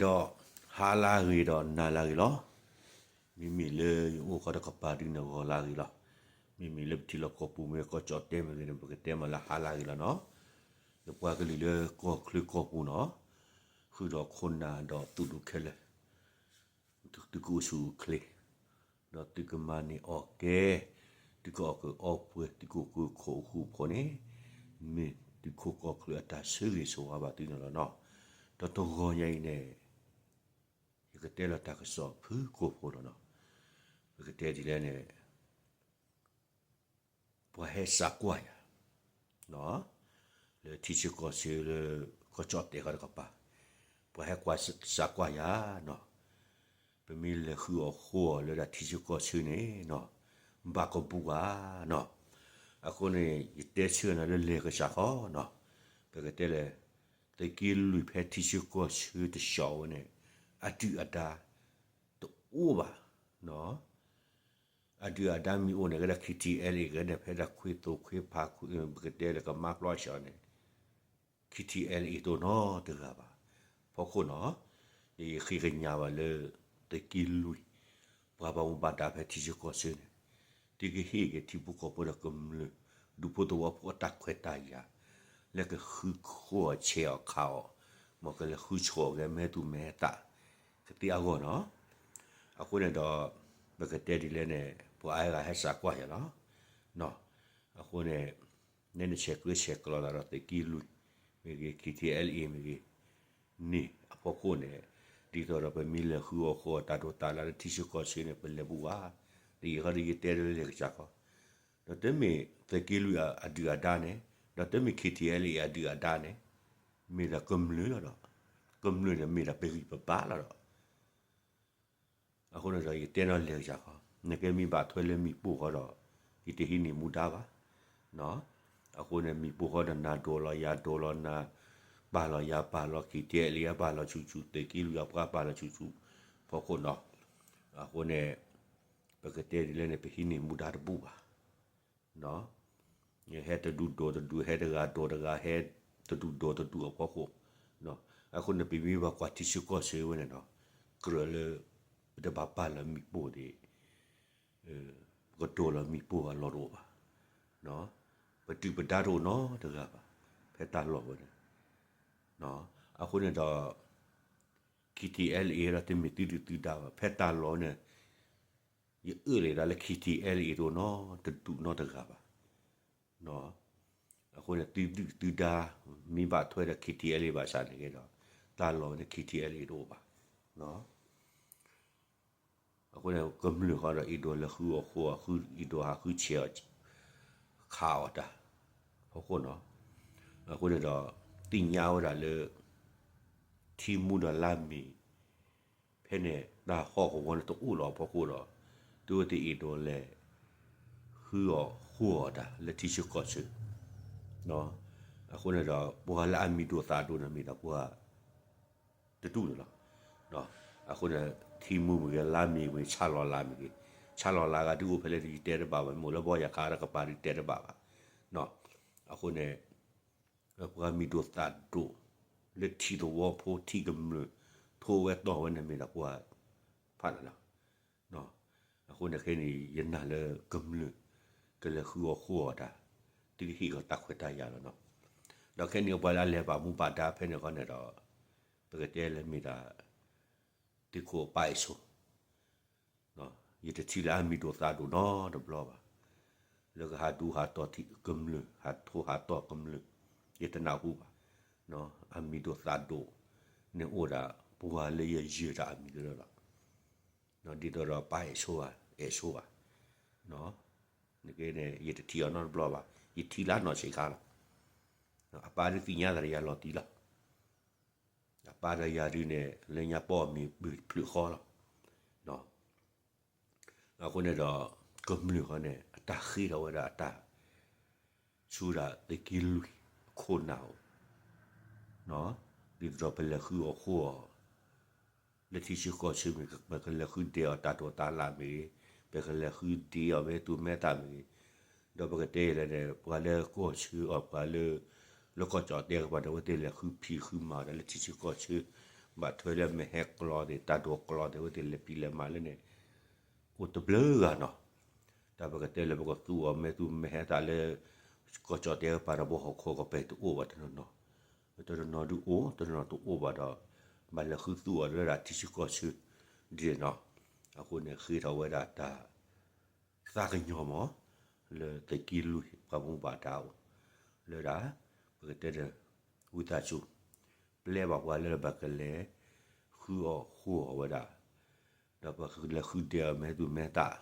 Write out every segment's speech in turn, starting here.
ဒီးဟါလၢဂ့ၤဒီးနၤလၢဂ့ၤလီၤ. မ့မ့ၢ်လၢယအိၣ်ဃီတကပၤဒုန့ၣ်ဂီၤလၢဂ့ၤလီၤ. မ့မ့ၢ်လၢပထံလီၢ်ကီၢ်ပူၤမ့ၢ်ကီၢ်ကၠီၣ်တဲၣ်မ့ၢ်ဂ့ၤန့ၣ် ပကတဲမ့ၢ်လၢဟါလၢဂ့ၤလီၤနီၤ. ယပှၤကလုာ်လၢကီၢ်ချၢကီၢ်ပူၤနီၤ, ဃုာ်ဒီးခိၣ်နၢ်ဒီးသုးဒူၣ်ခဲလၢာ် သုကအိၣ်ဆူၣ်အိၣ်ချ့, ဒီးသုကမၤန့ၢ်အီၣ်ကဲ, သုကအီၣ်ကၢအီပှဲၤ သုကအိၣ်ကၢခိၣ်အဃူဖိန့ၣ်, မ့ၢ်သုးခိၣ်ကီၢ်ချၢအတၢ်ဆၢဂ့ၤဆၢဝါဘၣ်သုန့ၣ်လီၤနီၤ. ဒီးတဂီၤညါအံၤန့ၣ် ယကတဲလီၤတၢ်ကစီၣ်ဖုၣ်ကိာ်ဖိလီၤနီၤ. ပကတဲဒ်လဲၣ်န့ၣ် ပှၤဟဲစးကွၢ်ယၤ လၢထံဆၢကီၢ်ဆၢလၢ ကီၢ်ကၠီၣ်တဲၣ်ဃီတကပၤ, ပှၤဟဲကွၢ်စးကွၢ်ယၤနီၤ. ပမ့ၢ်လဲၤဃုအီၣ်ဃုအီၣ်လၢတၢ်ထံဆၢကီၢ်ဆၢန့ၣ်နီၤ, ဘၣ်ကဘူၣ်ဧါနီၤ. အဃိန့ၣ် ယတဲဆၢနၤလၢလဲၤကစၢ်ဃီနီၤ. ပကတဲလဲၣ် သုးက့လွံၢ်ဖဲထံဆၢကီၢ်ဆၢတဆှီဝဲန့ၣ် အဒုၣ်အဒါတအိၣ်ဘၣ်နီၤ. အဒုၣ်အဒါမ့ၢ်အိၣ်န့ၣ် ကဲဒၣ် KTLA ကဲန့ၣ် ဖဲဒၣ်ခွ့သိးခွ့ဖး ပကတဲလၢကမါပျီဆှီန့ၣ် KTLA တအိၣ်နီတဂၤဘၣ်. ဖီခိၣ်နီၤ, ယဃ့ကညးဘၣ်လၢ သုးက့လွံၢ် ပှၤဘၣ်မူဘၣ်ဒါဖဲထံဆၢကီၢ်ဆၢန့ၣ်, သုကဟ့ၣ်က့ၤထံဖိကီၢ်ဖိဒီးကမျၢၢ် ဒူဖိသဝီဖိအတၢ်ခွဲးတၢ်ယာ် လၢကဃုဃီအီၤဆဲးအီၤခးအီၤ, မ်ကလဲၤဃုဆိၣ်အီၤက့ၤမဲာ်သူၣ်မဲာ်သး ကသ့အဂီၢ်နီၤ. အဃိန့ၣ်ဒီး ပကတဲဒ်လဲၣ်န့ၣ် ပှၤအါဂၤဟဲစးကွၢ်ယၤလီၤ. အဃိန့ၣ် နဲန့ၣ်ဆဲးကျၢဆဲးကျိးသးဒီးသုးက့လွံၢ်မ့ၢ်ဂ့ၤ KTLA မ့ၢ်ဂ့ၤ န့ၣ်အဖီခိၣ်န့ၣ်, ဒ်သိးဒီးပမ့ၢ်လဲၤဃုအီၣ်ဃုအီၣ်တၢ်ဒိးတၢ်လၢ်လၢထံဆၢကီၢ်ဆၢန့ၣ် ပလဲၤဘူၣ်ဘၣ်. တယံာ်ဃီဒီးယတဲလၢလဲၤကစၢ်ဃီ, ဒီးတမ့ၢ်သုးက့လွံၢ်အဒုၣ်အဒါန့ၣ်, ဒီးတမ့ၢ် KTLA အဒုၣ်အဒါန့ၣ်, မ့ၢ်ဒၣ်ကမျၢၢ်လီၤဒီး ကမျၢၢ်န့ၣ်မ့ၢ်ဒၣ်ပဂံၢ်ပဘါလီၤဒီး အဃိန့ၣ်ဒီး ယတဲနီၤလဲၤကစၢ်ဃီ, နကဲမ့ၢ်ဘၣ်ထွဲလၢမ့ၣ်ပိၢ်ဃီဒီး ယတဟံးန့ၢ်မူဒါဘၣ်. အဃိန့ၣ် မ့ၣ်ပိၢ်ဃီဒီးနၤဒိးလီၤယၤဒိးလီၤ နၤပာ်လီၤယၤပာ်လီၤ KTLA ပာ်လီၤဆူၣ်ဆူၣ် သုးက့လွံၢ်အပှၤပာ်လီၤဆူၣ်ဆူၣ် ဖီခိၣ်နီၤ. အဃိန့ၣ် ပကတဲဒ်လဲၣ်န့ၣ် ပဟံးန့ၢ်မူဒါတဘူၣ်ဘၣ် ဟဲတဒူၣ်ဒိးတဒူၣ် ဟဲတဂၤဒိးတဂၤ ဟဲတဒူၣ်ဒိးတဒူၣ်အဖီခိၣ်, အဃိန့ၣ် ပမ့ၢ်ဘၣ်ကွၢ်ထံဆၢကီၢ်ဆၢဝဲန့ၣ်ဒီး ကြၢးလၢ ပတဘၣ်ပာ်လီၤမ့ၣ်ပိၢ်ဒီး ပကဒိးလီၤမ့ၣ်ပိၢ်အလီၢ်တအိၣ်ဘၣ်, ပဒုၣ်ပဒါတအိၣ်နီတဂၤဘၣ် ဖဲတၢ်လီၢ်ဝဲန့ၣ်. အဃိန့ၣ်ဒီး KTLA ဒီးတမ့ၢ်သုဒုၣ်သုဒါဘၣ် ဖဲတၢ်လီၢ်ဝဲန့ၣ် ယအၢၣ်လီၤဒၣ်လၢ KTLA တအိၣ်နီတဒူၣ်နီတဂၤဘၣ်. အဃိန့ၣ် သုဒုၣ်သုဒါ မ့ၢ်ဘၣ်ထွဲဒီး KTLA ဘၣ်ဆၣ်န့ၣ်က့ဒီး တၢ်လီၢ်ဝဲန့ၣ် KTLA တအိၣ်ဘၣ်. အဃိန့ၣ် ကမျၢၢ်ဃီဒီး အဲၣ်ဒိးလဲၤဃုအီၣ်ဃုအီၣ် အဲၣ်ဒိးဟးဃုဆဲးအီၤ ခးအီၤတၢ် ဖီခိၣ်နီၤ. အဃိန့ၣ်ဒီး သ့ၣ်ညါဝဲဒၣ်လၢ ထံမူဒီးလါမ့ၤ ဖဲန့ၣ် တၢ်ဟီၣ်ကဝီၤန့ၣ်တအိၣ်လီၤအဖီခိၣ်ဒီး သုဝဲသ့ၣ်အဲၣ်ဒိးလဲၤ ဃုအီၣ်ဃုအီၣ်တၢ်လၢထံဆၢကီၢ်ဆၢ အဃိန့ၣ်ဒီး ပှၤလၢအမံၤဒိၣ်သးဒိၣ်န့ၣ်မ့ၢ်ဒၣ်ပှၤ တဒူၣ်န့ၣ်လီၤ. အဃိန့ၣ် ထံမူမ့ၢ်ဂ့ၤ လါမ့ၤမ့ၢ်ဂ့ၤ ဆၣ်လီၤလးမ့ၢ်ဂ့ၤ ဆၣ်လီၤလးဂၤဒုးအိၣ်ဖဲလဲၣ်ယတဲတဘၣ်ဘၣ် မ့ၢ်အိၣ်လၢဘီယၤခးတကပၤဒုးတဲတဘၣ်ဘၣ်. အဃိန့ၣ် ပှၤမံၤဒိၣ်သးဒိၣ် လၢထံသဝီဖိထံကမျၢၢ် ထိဝဲတီၢ်ဝဲန့ၣ်မ့ၢ်ဒၣ်ပှၤ ဖးန့ၣ်လီၤ. အဃိန့ၣ်ခဲန့ၣ် ယနာ်လၢကမျၢၢ် ကလဲၤဃုအီၣ်ဃုအီၣ်တၢ် သုကဟ့ၣ်ကီးတၢ်ခွဲးတၢ်ယာ်လီၤနီၤ. ဒီးခဲန့ၣ်ပှၤလၢအလဲၤဘၣ်မူဘၣ်ဒါဖဲန့ၣ်ဃီန့ၣ်ဒီး ပကတဲလၢမ့ၢ်ဒၣ် သုးခိၣ်ပၢ်အဲၣ်ဆိ ယတထံၣ်လၢအမံၤဒိၣ်သးဒိၣ်နီတဘျီဘၣ်. လၢကဟးဒူဟးတီၢ်ထံကမျၢၢ် ဟးထိဟးတီၢ်ကမျၢၢ် ယတနၢ်ဟူဘၣ်. အမံၤဒိၣ်သးဒိၣ်န့ၣ်အိၣ်ဒၣ် ပှၤလၢယယၢၤတၢ်အမံၤကရၢလီၤ. ဒ်သိးဒီးပၢ်အဲၣ်ဆိဘၣ် အဲၣ်ဆိဘၣ် နကဲန့ၣ် ယတထံၣ်အီၤနီတဘျီဘၣ် ယထံၣ်လၢနီၢ်ဆံးခါလီၤ. အပၢ်ဒုးသ့ၣ်ညါသးဒီးယၤလီၤတံၢ်လီၤ. အပၢ်ဒီးယၤဒုးန့ၣ် လၢညါပီၣ်မ့ၢ်ပၢၢ်တဖျၢၣ်ဃီလီၤ. အဃိန့ၣ်ဒီး ကမျၢၢ်ဃီန့ၣ် အတၢ်ဃ့ထီၣ်ဝဲဒၣ်အတၢ် ဆူဒၣ်သုးက့လွံၢ်ခိၣ်နၢ်အိၣ် ဒ်သိးဒီးပလဲၤဃုအီၣ်ဃုအီၣ် လၢထံဆၢကီၢ်ဆၢမ့ၢ်ဂ့ၤ ပကလဲၤဃုဒဲးအီၤတၢ်ဒိးတၢ်လၢ်မ့ၢ်ဂ့ၤ ပကလဲၤဃုဒဲးအီၤမဲာ်သူၣ်မဲာ်သးမ့ၢ်ဂ့ၤ ဒီးပကတဲလဲၣ်န့ၣ် ပှၤလၢကီၢ်ဆၢအီၤ ပှၤလၢ လၢကီၢ်ကၠီၣ်တဲၣ်ကပၤန့ၣ် အဝဲသ့ၣ်လဲၤဃုဖံးဃုမၤတၢ်လၢထံဆၢကီၢ်ဆၢ ဘၣ်ထွဲလၢမဲာ်ဟဲကျီသ့ၣ် တၢ်ဒိးကျီသ့ၣ် အဝဲသ့ၣ်လဲၤပျံၤလဲၤမၤလၢန့ၣ် အိၣ်တဘျုးဂၤနီၤ. တၢ်ပကတဲလၢပကသူအီၤမဲာ်သူမဲာ်ဟဲသးလၢ ကီၢ်ကၠီၣ်တဲာ်ပၤတဘီဟီၣ်ခိၣ်ကပၤတအိၣ်ဘၣ်တနီၤနီၤ, တနီၤနီၤဒုးအိၣ် တနီၤနီၤတအိၣ်ဘၣ်ဒီး ဘၣ်လဲၤဃုသူအီၤလၢဒၣ်ထံဆၢကီၢ်ဆၢဒ်န့ၣ်နီၤ. အဃိန့ၣ် ဃ့ထီၣ်ဝဲဒၣ်တၢ် သးကညီၤမး လၢသုးက့လွံၢ်ပှၤဘၣ်မူဘၣ်ဒါအအိၣ် လၢဒၣ် ပကတဲဒီး ဝံသးစူၤ ပျဲဘၣ်ပှၤလၢဘၣ်ကလဲၤ ဃုအီၣ်ဃုအီၣ်ဝဲဒၣ် ဒီးပကလဲၤဃုဒဲးအီၤမဲာ်သူမဲာ်သး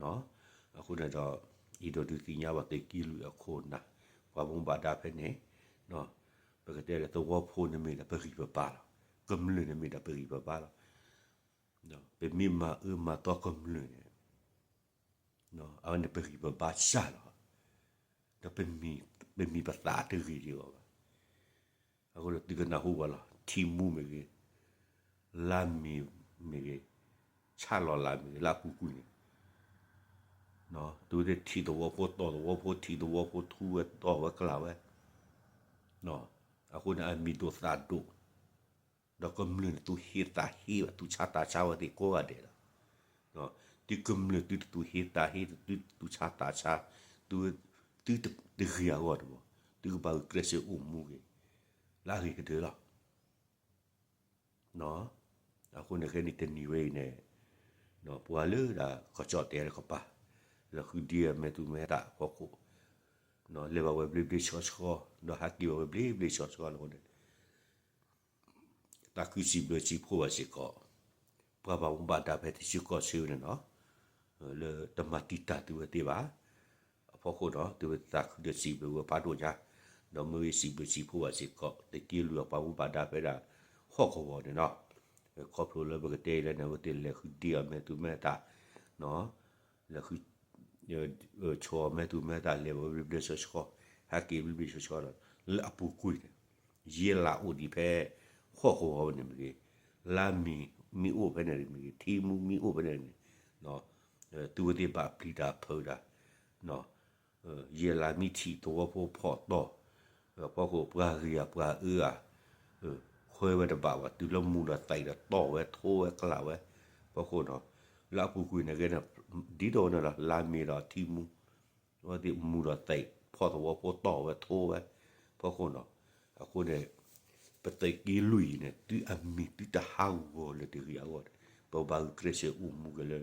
နီၤ. အဃိန့ၣ်ဒီး အဲၣ်ဒိးဒုးသ့ၣ်ညါဘၣ်သုးက့လွံၢ်အခိၣ်အနၢ် ပှၤဘၣ်မူဘၣ်ဒါဖဲန့ၣ် ပကတဲဒီးသဝီဖိန့ၣ်မ့ၢ်ဒၣ်ပဂံၢ်ပဘါလီၤ. ကမျၢၢ်န့ၣ်မ့ၢ်ဒၣ်ပဂံၢ်ပဘါလီၤ. ပမ့ၢ်မၤအၢမၤသီကမျၢၢ်န့ၣ် အဝဲန့ၣ်ပဂံၢ်ပဘါစၢ်လီၤ. ဒီးပမံၤပသးတဂ့ၤဒံးအီၤဘၣ်. အဃိဒီးသုကနၢ်ဟူဘၣ်လီၤ ထံမူမ့ၢ်ဂ့ၤ, လါမ့ၤမ့ၢ်ဂ့ၤ, ဆၣ်လီၤလးမ့ၢ်ဂ့ၤ လၢအပူၤကွံာ်န့ၣ် တုၤဝဲသ့ၣ်ထံၣ်သဝီဖိတီၢ်သဝီဖိ ထံၣ်သဝီဖိထူဝဲတီၢ်ဝဲကျၢ်ဝဲ အဃိန့ၣ်အမံၤဒိၣ်သးဒိၣ် ဒီးကမျၢၢ်န့ၣ် သူၣ်ဟ့သးဟ့ဘၣ် သူၣ်ဆါသးဆါဝဲသ့ၣ်ကိးဂၤဒဲးလီၤ. သုကမျၢၢ်သုတသူၣ်ဟ့သးဟ့ သုတသူၣ်ဆါသးဆါ သု သုတဂ့ၤအဂီၢ်တဘၣ် သုကဘၣ်ဂုာ်ကျဲးစၢးအိၣ်မူဂ့ၤ လၢအဂ့ၤကတၢၢ်လီၤ. အဃိန့ၣ်ခဲန့ၣ်တနံၤဝဲအံၤန့ၣ် ပှၤလၢဒၣ်ကီၢ်ကၠီၣ်တဲာ်တကပၤ လၢဃုဒဲးအမဲာ်သူမဲာ်သးအဖီခိၣ် လဲၤဘၣ်ဝဲဘျ့ဘျ့ဆှီဆှီ ဒီးဟးက့ၤဘၣ်ဝဲဘျ့ဘျ့ဆှီဆှီလီၤန့ၣ် သးခုစံးဘျုးစံးဖှိၣ်ဘၣ်စ့ၢ်ကီး ပှၤဘၣ်မူဘၣ်ဒါဖဲထံဆၢကီၢ်ဆၢန့ၣ်နီၤ လၢတမၤတံာ်တာ်သုဝဲသ့ၣ်ဘၣ် အဖီခိၣ်ဒီး သုဝဲသးခုဒီးစံးဘျုးဝဲဖးဒိၣ်ညါ ဒီးမ့ၢ်ဝဲစံးဘျုးစံးဖှိၣ်ဘၣ်စ့ၢ်ကီး သုးက့လွံၢ်အပှၤမူဘၣ်ဒါဖဲဒၣ် ဟီၣ်ကဝီၤန့ၣ်နီၤ ခီဖျိလၢပကတဲအံၤလၢန့ၣ် အဝဲသ့ၣ်လဲၤဃုဒဲးအီၤမဲာ်သူမဲာ်သး လဲၤဃု ဆီအီၤမဲာ်သူမဲာ်သး လဲၤဘၣ်ဝဲဘျ့ဘျ့ဆှီဆှီ ဟဲက့ၤဘျ့ဘျ့ဆှီဆှီဒီး လၢအပူၤကွံာ်န့ၣ် ယဲၢ်လါအိၣ်ဒံးဖဲ ဟီၣ်ကဝီၤန့ၣ်မ့ၢ်ဂ့ၤ, လါမ့ၤမ့ၢ်အိၣ်ဖဲန့ၣ်မ့ၢ်ဂ့ၤ, ထံမူမ့ၢ်အိၣ်ဖဲန့ၣ်န့ၣ် သုဝဲသ့ၣ်ဘၣ်ပျံၤတၢ်ဖုးတၢ် ယဲၢ်လါမ့ၢ်ထံၣ်သဝီဖိဖီၣ်တီၢ် ဖီခိၣ်ပှၤဂ့ၤဧါပှၤအၢဧါ ခွဲဝဲတဘၣ်ဘၣ် တုၤလၢမူၤဒီးသံးဒီးတီၢ်ဝဲထိဝဲကျၢ်ဝဲ ဖီခိၣ်နီၤ လၢအပူၤကွံာ်န့ၣ်ဂ့ၤန့ၣ် ဒ်သိးန့ၣ်လီၤ လါမ့ၤဒီးထံမူ အဝဲသ့ၣ်မူၤဒီးသံး ဖီၣ်သဝီဖိတီၢ်ဝဲထိဝဲ ဖီခိၣ်နီၤ အဃိန့ၣ် ပသုးက့လွံၢ်အံၤန့ၣ် သုအမံၤသုတဟးဂီၤလၢၤတဂ့ၤအဂီၢ်န့ၣ် ပဘၣ်ဂုာ်ကျဲးစၢးအိၣ်မူက့ၤလၢ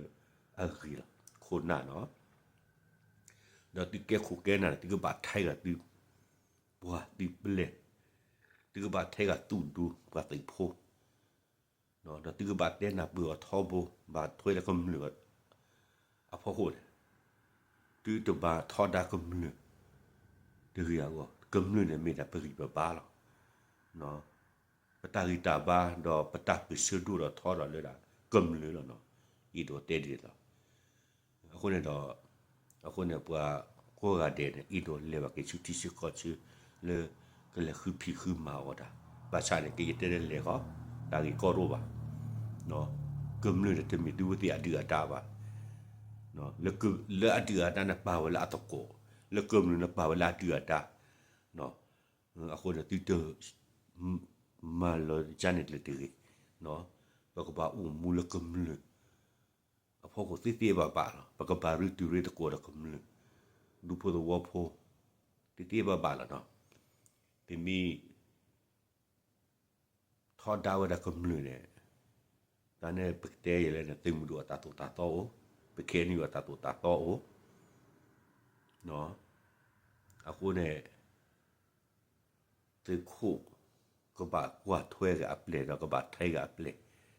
အဂ့ၤလီၤ ခိၣ်နၢ်နီၤ ဒီးသုကဲခိၣ်ကဲနၢ်န့ၣ် သုကဘၣ်ထဲဂၤသု ပှၤသုပျဲၢ် သုကဘၣ်ထဲဂၤသူၣ်ဒူပှၤသုးဖိ ဒီးသုကဘၣ်တဲနၢ်ပၢၢ်အီၤထီဘိ ဘၣ်ထွဲလၢကမျၢၢ်အဖီခိၣ်န့ၣ် သုတဘၣ်ထီဒါကမျၢၢ် တဂ့ၤအဂီၢ် ကမျၢၢ်န့ၣ်မ့ၢ်ဒၣ်ပဂံၢ်ပဘါလီၤ ပတၢ်ဂံၢ်တၢ်ဘါ ဒီးပတၢ်ပၢၢ်ဆၢဒိၣ်ဒီးထီဒီးလၢဒၣ်ကမျၢၢ်လီၤနီၤ ယအဲၣ်ဒိးတဲဒ်န့ၣ်လီၤ အဃိန့ၣ်ဒီး အဃိန့ၣ်ပှၤကိးဂၤဒဲးန့ၣ် အဲၣ်ဒိးလဲၤဘၣ်က့ၤဆူထံဆၢကီၢ်ဆၢ လၢကလဲၤဃုဖံးဃုမၤအီၣ်တၢ် ဘၣ်ဆၣ်န့ၣ် ကယတဲဒ်လဲၣ်ဃီ တၢ်ဂ့ၢ်ကီတအိၣ်ဘၣ် ကမျၢၢ်န့ၣ်တမ့ၢ်သုဝဲသ့ၣ်အဒုၣ်အဒါဘၣ် လၢအဒုၣ်အဒါန့ၣ်ပာ်ဝဲလၢအသကိး လၢကမျၢၢ်န့ၣ်ပာ်ဝဲလၢအဒုၣ်အဒါ အဃိန့ၣ်သုတ မၤလီၤယါန့ၣ်လၢတဂ့ၤ ပကဘၣ်အိၣ်မူလၢကမျၢၢ် အဖီခိၣ်သ့သ့ဘၣ်ဘၣ်လီၤ ပကဘၣ်ရူတုၤရ့သကိးဒီးကမျၢၢ် ဒူဖိသဝီဖိ သ့သ့ဘၣ်ဘၣ်လီၤနီၤ ပမ့ၢ် ထီဒါဝဲဒၣ်ကမျၢၢ်န့ၣ် တၢ်န့ၣ်ပကတဲယဲလဲၣ်န့ၣ် သုးမုၢ်ဒိၣ်အတၢ်သိၣ်တၢ်သီအိၣ် ပခဲအံၤန့ၣ်အတၢ်သိၣ်တၢ်သီအိၣ် အဃိန့ၣ် သုးခိၣ် ကဘၣ်ကွၢ်ထွဲဂ့ၤအပျဲၢ် ဒီးကဘၣ်ထဲဂ့ၤအပျဲၢ်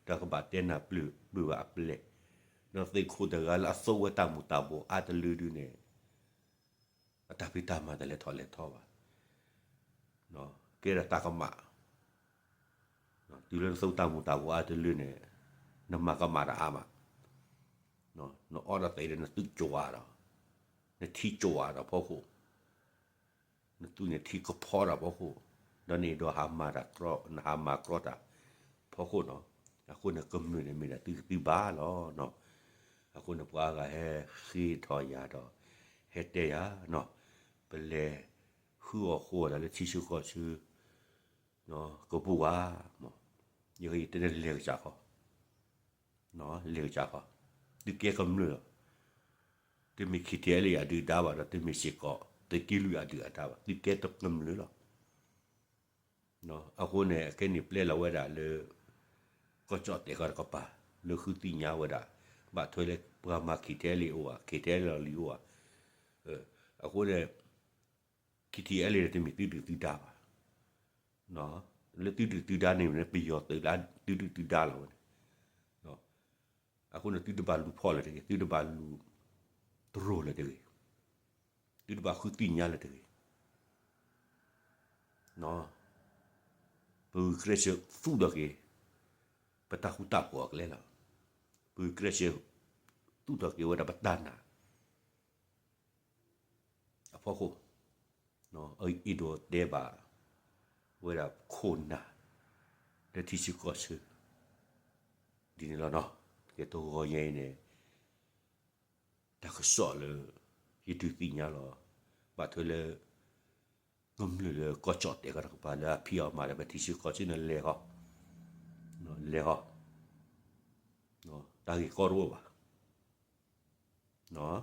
ဒီးကဘၣ်တဲနၢ်ပၢၢ်ဂ့ၤအပျဲၢ် ဒီးသုးခိၣ်တဂၤလၢအသိၣ်ဝဲတၢ်မူၤတၢ်ဘှီးအါတလၢဒုန့ၣ် အတၢ်ဖံးတၢ်မၤတလဲၤထီၣ်လဲၤထီဘၣ် ကဲဒီးတၢ်ကမၣ် တုၤလၢနသိၣ်တၢ်မူၤတၢ်ဘှီးအါတလၢန့ၣ် နမၤကမၣ်တအါမး နအီဒီးသံးဒီးနသူၣ်ကၠွၤဒီး နထံကၠွၤဒီးဖီခိၣ် နသူၣ်န့ၣ်ထံကဖီဒီးဖီခိၣ် ဒီးနအဲၣ်ဒိးဟးမၤတၢ် နဟးမၤကြီတၢ်ဖီခိၣ်နီၤ အဃိန့ၣ်ကမျၢၢ်န့ၣ်မ့ၢ်ဒၣ်သုကသုဘၣ်လီၤ အဃိန့ၣ်ပှၤအါဂၤဟဲဃ့ထီၣ်ယၤဒီး ဟဲတဲယၤနီၤ ပလဲၤဃုအီၣ်ဃုအီၣ်တၢ်လၢထံဆၢကီၢ်ဆၢ ကပူၤဝဲမး ယတဲန့ၣ်လဲၤကစးဃီ, လဲၤကစးဃီ, သုကဲကမျၢၢ်လီၤ. တမ့ၢ် K T L A အဒုၣ်အဒါဘၣ်ဒီး တမ့ၢ်စ့ၢ်ကီး သုးက့လွံၢ်အဒုၣ်အဒါဘၣ်, သုကဲတကမျၢၢ်လီၤ. အဃိန့ၣ် အခဲန့ၣ်ပျဲလီၤဝဲဒၣ်လၢ ကီၢ်ကၠီၣ်တဲာ်ကီၢ်တကပၤ လၢဃုသ့ၣ်ညါဝဲဒၣ် ဘၣ်ထွဲလၢပှၤမၤ K T L A အိၣ်ဧါ, K T L A လီၤလံအိၣ်ဧါ. အဃိန့ၣ် K T L A န့ၣ် တမ့ၢ်သုဒုၣ်သုဒါဘၣ်. လၢသုဒုၣ်သုဒါန့ၣ် ပယီၤသုးလၢသုဒုၣ်သုဒါလီၤဝဲန့ၣ်. အဃိန့ၣ် သုတဘၣ်လူၤဖီၣ်လၢၤတဂ့ၤ, သုတဘၣ်လူၤတရိာ်လၢၤတဂ့ၤ, သုတဘၣ်ဃုသ့ၣ်ညါလၢၤတဂ့ၤ. ပဂုာ်ကျဲးစၢးသူၣ်ထီၣ်က့ၤ ပတၢ်ဃူတၢ်ဖိးအကျဲလီၤ. ပဂုာ်ကျဲးစၢး သူၣ်ထီၣ်က့ၤဝဲဒၣ်ပတၢ်နာ် အဖီခိၣ်, အအံၤဒိးတဲဘၣ် ဝဲဒၣ်ခိၣ်နၢ် လၢထံဆၢကီၢ်ဆၢ ဒ်န့ၣ်လီၤနီၤ. ကဲတဂီၤညါအံၤန့ၣ် တၢ်ကစီၣ်လၢ ယဒုးသ့ၣ်ညါလီၤ ဘၣ်ထွဲလၢ ကမျၢၢ်လၢကီၢ်ကၠီၣ်တဲာ်ကီၢ်တကပၤလၢအဖံးအီၣ်မၤဒီး ပထံဆၢကီၢ်ဆၢန့ၣ်လဲၤဃီ, လဲၤဃီ, တၢ်ဂ့ၢ်ကီတအိၣ်ဘၣ်. တၢ်ဂ့ၢ်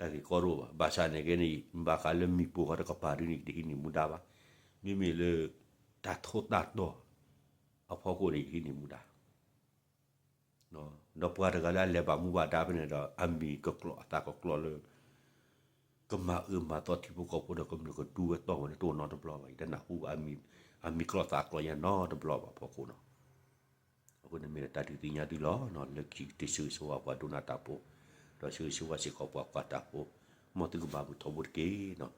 ကီတအိၣ်ဘၣ်. ဘၣ်ဆၣ်န့ၣ်ကဲန့ၣ် ဘၣ်ဃးလၢမံၤပိာ်ဃီတကပၤဒ်န့ၣ် ယတဟံးန့ၢ်မူဒါဘၣ်. မ့မ့ၢ်လၢ တၢ်ထီၣ်တၢ်တီၤ အဖီခိၣ်န့ၣ် ယဟံးန့ၢ်မူဒါ ဒီးပှၤတဂၤလၢအလဲၤဘၣ်မူဘၣ်ဒါဖဲန့ၣ်ဒီး အမံၤကကျိးအသးကကျိးလၢ ကမၤအၢမၤသီထံဖိကီၢ်ဖိဒီးကမျၢၢ်ကဒူဝဲတီၢ်ဝဲန့ၣ် တအိၣ်နီတဘျီဘၣ်. ယတနၢ်ဟူဘၣ် အမံၤကျိးသးကျိးယၤနီတဘျီဘၣ်ဖီခိၣ်နီၤ. အဃိန့ၣ်မ့ၢ်တၢ်ဒုးသ့ၣ်ညါသုလီၤ. လၢခံကတၢၢ်ဆၢဂ့ၤဆၢဝါပှၤဒိကနၣ်တၢ်ဖိ, ဒီးဆၢဂ့ၤဆၢဝါစ့ၢ်ကီးပှၤကွၢ်တၢ်ဖိ, မ်သုကဘၣ်မုာ်ထီဘိတက့ၢ်နီၤ.